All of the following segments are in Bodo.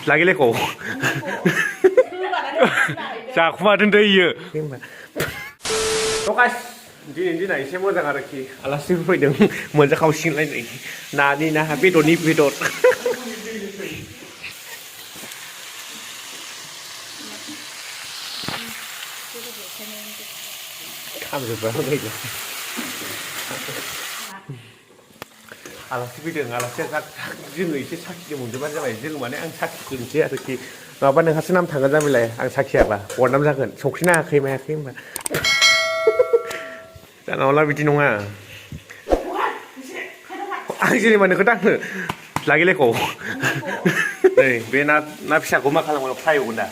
라길래고 자 그만둔다 이요 똑같이 दिनै एसे मोजां आरोखि आलासिफोर फैदों मोनजाखावसिनलायनाय नानि ना बेदरनि बेदर खामजोब्बाय हनै आलासि फैदों आलासिया जोङो एसे साखिनो मोनजोबानो जाबाय जों माने आं साखिग्रोनोसै आरोखि नङाबा नोंहासो नाम थांगोन जाबायलाय आं साखियाबा बदनाम जागोन संख्रि नाङाखै मायाखै होनबा जानावला बिदि नङा आं जेनेबा नोंखौ दांनो लागिलेखौ नै बे ना फिसाखौ मा खालामगोन फ्राय एवगोन दा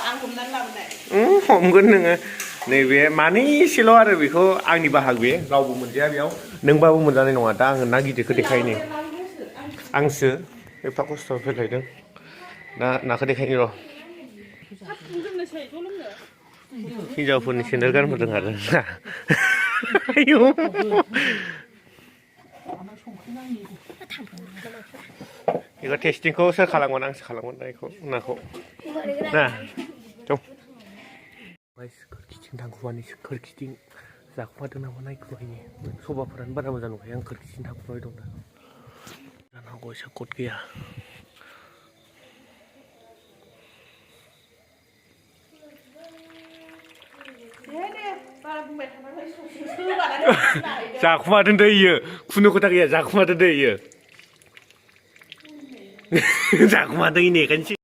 आं हमनानै लाबोनाय हमगोन नोङो नैबे मानैसेल' आरो बेखौ आंनि बाहाग बे रावबो मोनजाया बेयाव नोंबाबो मोनजानाय नङा दा आङो ना गिदिरखौ देखायनो आंसो एफा खस्थ' फैलायदों दा नाखौ देखायनो र' हिनजावफोरनि सेन्देल गानबोदों आरो ना आयौ बेखौ टेस्टिंखौ सोर खालामगोन आंसो खालामगोन दा बेखौ नाखौ ना खोरखिथिं थांखुमानि खोरखिथिं जाखुमादों नामा नायखुमायो सबाफोरानो बारा मोजां नंखाया आं खोरखिथिं थांखुमाबाय दं दा जानो हागौ एसे कट गैया जाखुमादों दै इयो खुनु खोथा गैया जाखुमादों दै इयो जाखुमादों नेखानोसै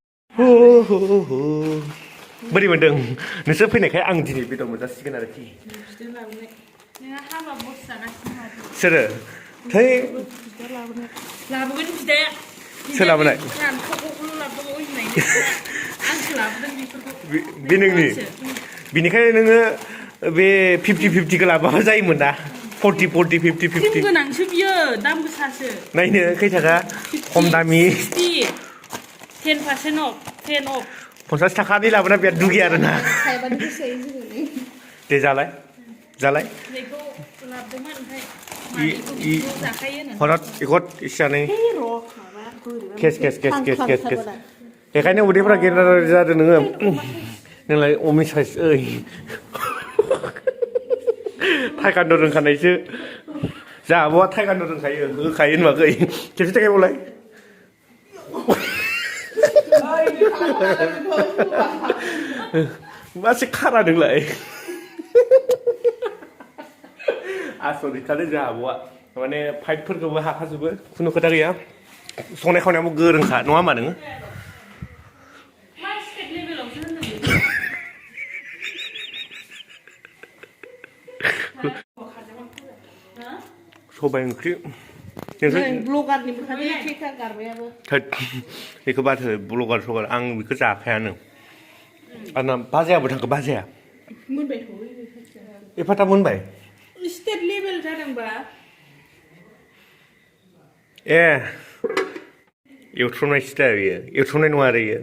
बोरै मोनदों नोंसोर फैनायखाय आं दिनै बेदर मोनजासिगोन आरोखि सोरो थै लाबोगोन बिदाया सोर लाबोनाय बे नोंनि बिनिखायनो नोङो बे 50-50 लाबाबा जायोमोन ना 40-40 50-50 गोनांसो बियो दाम गोसासो नायनो खै थाखा खम दामि 10% अफ 10 अफ 50 थाखानि लाबोना बिराद दुगि आरो ना दे जालाय हरत इखत इसानै केस बेखायनो उदैफ्रा गेन्द्रा जादों नोङो नोंलाय अमि साइज ओइ थाइकान्द' रोंखानायसो जा आब'आ थाइकान्द' रोंखायो होखायो होनबाखै खेबसे देखायबावलाय मासे खारा नोंलाय आसरितथारलै जोंहा आब'आ माने फाइटफोरखौबो हाखाजोबो खुनु खोथा गैया संनाय खावनायावबो गोरोंखा नङा होमबा नोङो सबाय ओंख्रि बेखौ बाथो ब्लगार सगार आं बेखौ जाखायानो आंना बाजायाबो थांखो बाजाया एफा थाब मोनबाय स्टेट लेभेल जादोंबा ए एवथ्रमनायसो दा बेयो एवथ्रमनाय नङा आरो बेयो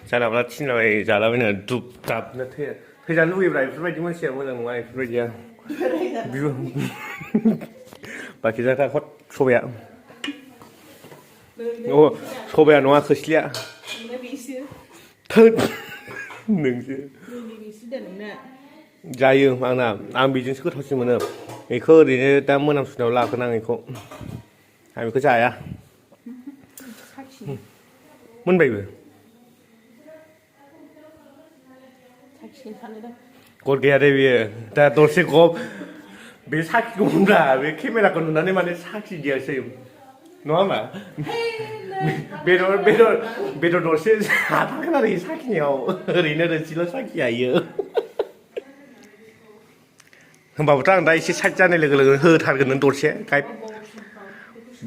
जानला मोनला थिनलाबाय जालाबायनो दुब दाबनो थैजानो लुबैब्रा बेफोरबायदि मानसिया मोजां नङा बेफोरबायदिया बाखि जाथा खद सबाया सबाया नङा खोस्लिया नोंसो जायो आंना आं बेजोंसो गोथावसिन मोनो बेखौ ओरैनो दा मोनामसुनायाव लागोन आं बेखौ जाया मोनबायबो गद गैया दे बेयो दा दरसे गब बे साखिखौ मोनब्रा बे केमेराखौ नुनानै माने साखि दियासै नङा होमबा बेदर दरसे जाथारगोन आरो साखिनायाव ओरैनो रोसिल' साखिया इयो होमबाबोथ' आं दा एसे साइड जानाय लोगो लोगो होथारगोन नों दरसे गाइड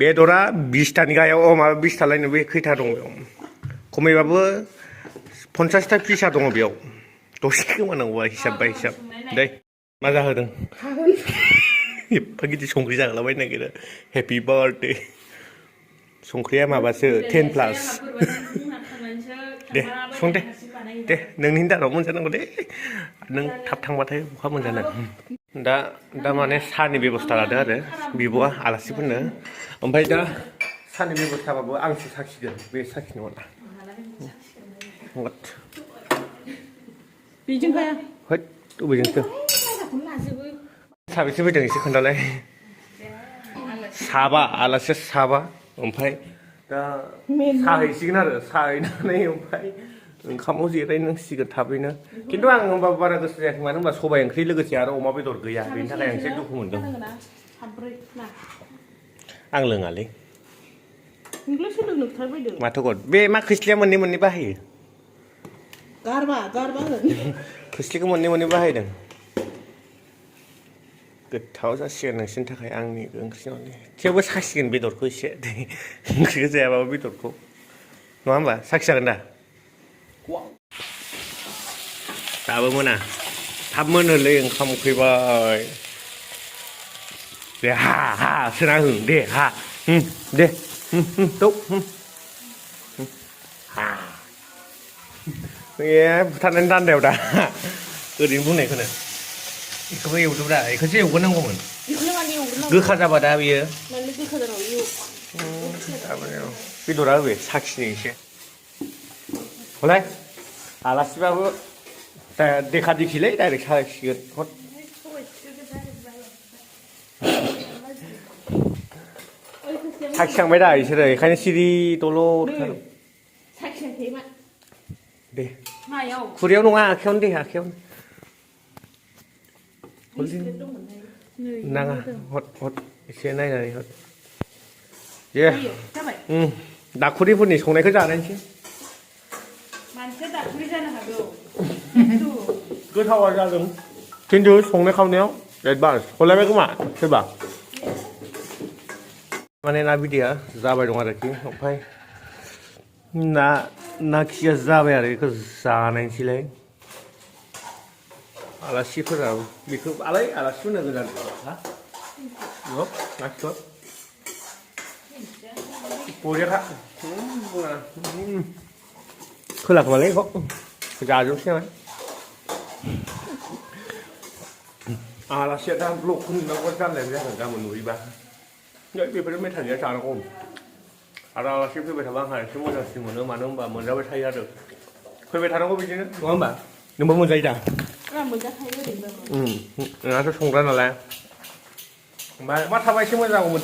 बेदरा 20तानि गाहायाव माबा 20ता लायनो बे खैथा दं बेयाव खमैबाबो 50ता पिसा दङ बेयाव दसे गोमानांगौआ हिसाब बाय हिसाब दे मा जाहोदों एफा गिदिर संख्रि जागलाबायनो नागिरो हेपि बार्थडे संख्रिया माबासो 10+ दे सं दे नोंनि दानाव मोनजानांगौ दे नों थाब थांबाथाय बहा मोनजानो दा माने साहानि बेबस्था लादों आरो बिब'आ आलासिफोरनो ओमफ्राय दा 사는 बेबस्थाबाबो आंसो साखिगोन बे साखिनो मोना बेजों हाया होद अबेजोंसो माइगाखौनो लाजोबो साबेसे फैदों एसे खोन्थालाय साबा आलासिया साबा ओमफ्राय दा साहैसिगोन आरो साहैनानै ओमफ्राय ओंखामाव जिरायनांसिगोन थाबैनो खिन्थु आं होमबाबो बारा गोसो जायाखै मानो होनबा सबाइ ओंख्रि लोगोसे आरो अमा बेदर गैया बेनि थाखाय आं एसे दुखु मोनदों आं लोङालै नोंलाय सोलों नोंथारबायदों माथो गद बे मा खोस्लिया मोननै मोननै बाहायो गारबा होन खोस्लिखौ मोननै मोननै बाहायदों गोथाव जासिगोन नोंसिनि थाखाय आंनि ओंख्रियाव थेवबो साखिगोन बेदरखौ एसे ओंख्रिखौ जायाबाबो बेदरखौ नङा होमबा साखि जागोन दा दाबो मोना थाब मोनोलै ओंखाम उखैबाय दे हा सोना हो दे हा दे द' हा ए बुथारनायनि दान्दायाव दा ओरैनो बुंनायखौनो बेखौबो एवदोब्रा बेखौसो एवग्रोनांगौमोन गोखा जाबा दा बियो बेदरा होबे साखिनो एसे हलाय आलासिबाबो देखा देखिलै डाइरेक्ट साखिगोन हद साखिखांबाय दा बिसोरो बेखायनो सिरि दलद दे खुरैयाव नङा आखायावनो दे आखायावनो नाङा हद एसे नायनानै हद दे दाखुरिफोरनि संनायखौ जानायसै मानसिया दाखुरि जानो हागौ गोथावा जादों खिन्थु संनाय खावनायाव एडभान्स हरलायबाय खोमा सोरबा माने ना बिदैया जाबाय दं आरोखि ओमफ्राय ना खिया जाबाय आरो बेखौ जानायसैलाय आलासिफोरा बेखौ आलासिफोरनो गोदान हा ना खिखौ बरियाखा खोलाखोमालै बेखौ जाजोबसै नामा आलासिया दा ब्लगखौ नुनांगौ जानलायनाय जागोन गाबोन नुयोबा बेफोर मेथाइया जानांगौ आरो आलासि फैबाय थाबा आंहा एसे मोजांसिन मोनो मानो होनबा मोनजाबाय थायो आरो फैबाय थानांगौ बिदिनो नङा होमबा नोंबो मोनजायो दा नोंहाथ' संग्रा नालाय ओमफ्राय मा थाबा एसे मोजां जागौमोन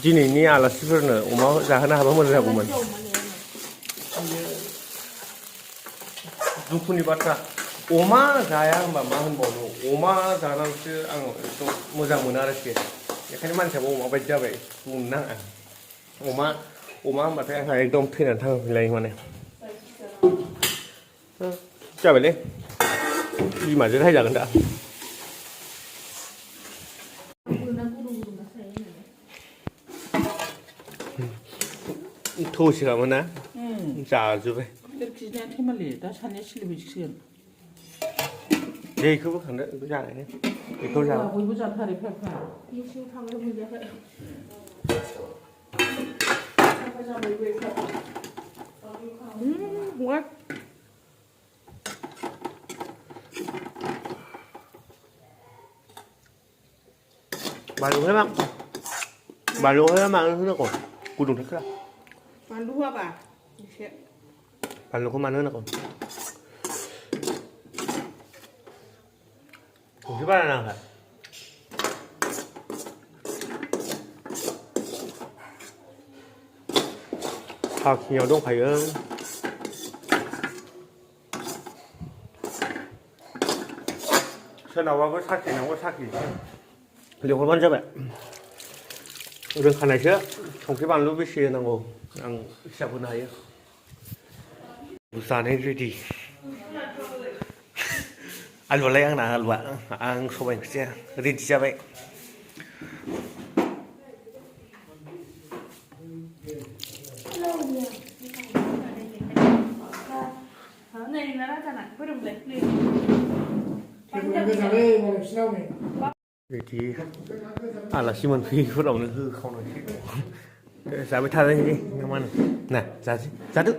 दिनैनि आलासिफोरनो अमा जाहोनो हाबा मोजां जागौमोन दुखुनि बाथ्रा अमा जाया होनबा मा होनबावनो अमा जानानैसो आं एकदम मोजां मोनो आरोखि बेखायनो मानसियाबो अमा बायदि जाबाय बुंनो नाङा अमा होनबाथाय आंहा एकदम थैनानै थांफिनलायो माने जाबायलै बिमाजों रायजागोन दा थौसिखामोन ना जाजोब्बाय दा सानैया सोलिबायसिगोन दे बेखौ बोखांदो बेखौ जानायनो बेखौ जाना बयबो जाथारो फेफा थांनो मोनजाखै what बानलुखौलाय मानो होनांगौ गुदुं थाखा बानलु होआबा एसे बानलुखौ मानो होनांगौ संख्रि बारा नाङा साखिनियाव दंखायो सोरनावबाबो साखिनांगौ साखिनोसै लिंहरबानो जाबाय रोंखानायसो संख्रि बानलु बेसे होनांगौ आं हिसाब होनो हायो जानाय रेडि आलुआलाय आंना आलुआ आं सबाइ ओंख्रिया रेडि जाबाय बिदि आलासि मोनफैयैफोरावनो होखावनांसिगौ जाबाय थानोसै ना मा होनो ना जादो